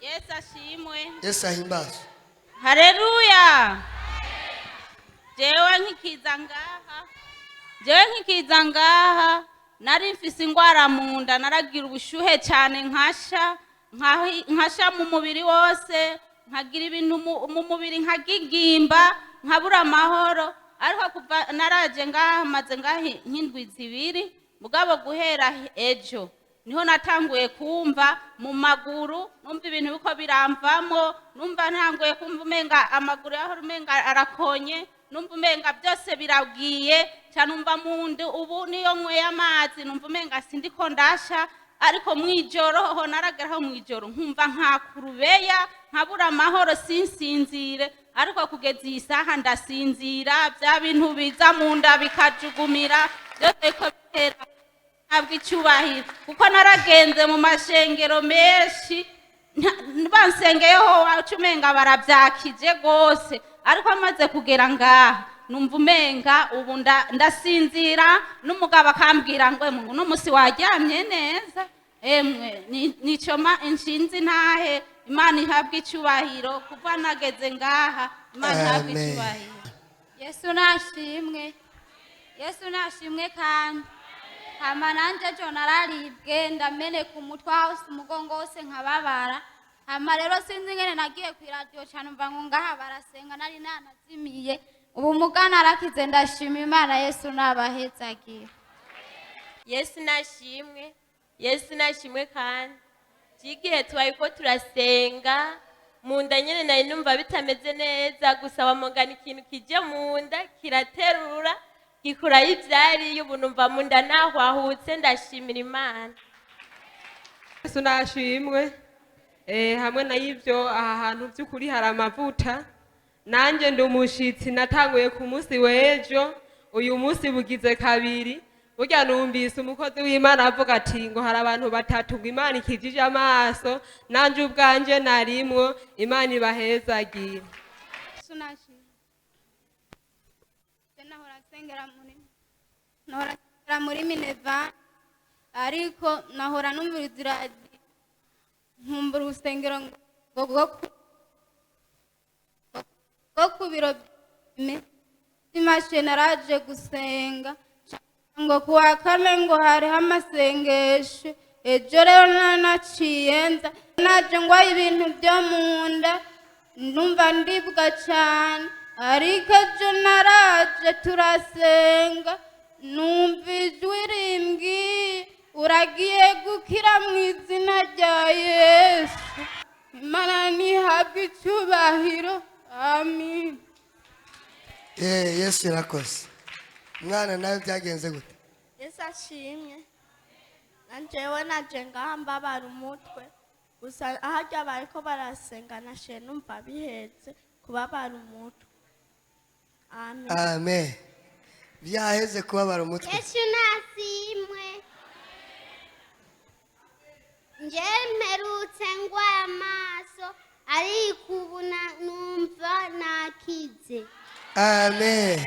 Yesu ashimwe. Yesu ahimbazwe. Haleluya. Jewe nkikiza ngaha, jewe nkikiza ngaha, nari mfise ingwara mu nda, naragira ubushuhe cyane, nkasha nkasha mu mubiri wose, nkagira ibintu mu mubiri, nkagigimba, nkabura amahoro. Ariko kuva naraje ngaha, maze ngaha nk'indwi 2, mugabo guhera ejo niho natanguye kumva mu maguru, numva ibintu biko biramvamo, numva ntanguye kumva umenga amaguru yahora umenga arakonye, numva umenga byose biragiye cyane, numva mu nda ubu niyo nyweye amazi numva umenga sindiko ndasha. Ariko mwijoro ho narageraho mwijoro nkumva nkakurubeya, nkabura amahoro, sinsinzire. Ariko kugeza iyi saha ndasinzira, bya bintu biza mu nda bikajugumira byose ko bitera. Ntabwo icyubahiro, kuko naragenze mu mashengero menshi, bansengeyeho wacu umenga barabyakije rwose, ariko amaze kugera ngaha numva umenga ubu ndasinzira, n'umugabo akambwira ngo: "Emwe, uno munsi waryamye neza." Emwe, nico nshinzi ntahe. Imana ihabwe icyubahiro, kuva nageze ngaha Imana ihabwe Amen. icyubahiro. Yesu nashimwe, Yesu nashimwe. Kandi hama nanje ejo nararibwe, ndameneka umutwe hose, umugongo wose nkababara. Hama rero sinzi ingene nagiye kw'iradiyo cane, umva ngo ngaha barasenga, nari nanazimiye. Ubu mugana narakize, ndashima Imana. Yesu nabahezagira. Yesu nashimwe, Yesu nashimwe. Kandi igihe tubaye ko turasenga, mu nda nyine nari numva bitameze neza, gusa wamugana ikintu kije mu nda kiraterura gikurayo ivyariyo. Ubu numva mu nda nahwahutse, ndashimira Imana. Yesu nashimwe. Hamwe na y'ibyo, aha hantu by'ukuri hari amavuta. Nanjye ndi umushitsi, natanguye ku munsi w'ejo, uyu munsi bugize kabiri. Burya numvise umukozi w'Imana avuga ati ngo hari abantu batatu ngo Imana ikijije amaso, nanjye ubwanje narimwo. Imana ibahezagire. Yesu nashimwe. Je nahora nsengera muri Mineva, ariko nahora numviriza iradiyo, nkumva urusengero ngo rwo ku biro by'imashini. Naraje gusenga ngo ku wa kane ngo hariho amasengesho. Ejo rero nanaciye nza, naje ngwaye ibintu byo mu nda, numva ndibwa cyane, ariko ejo naraje turasenga, numva ijwi rimbwiye: "Uragiye gukira mu izina rya Yesu." Imana ntihabwe icyubahiro, amin. Yesu yarakoze. Mwana, nawe byagenze gute? Yesu ashimwe. Nanjewe naje ngaha mbabara umutwe gusa, aharya bariko barasenga nashe numva bihetse kubabara umutwe. Amen. Amen, byaheze kubabara umutwe. Yesu nashimwe. Nje mperutse ngwaye amaso, ariko ubu numva nakize. Amen.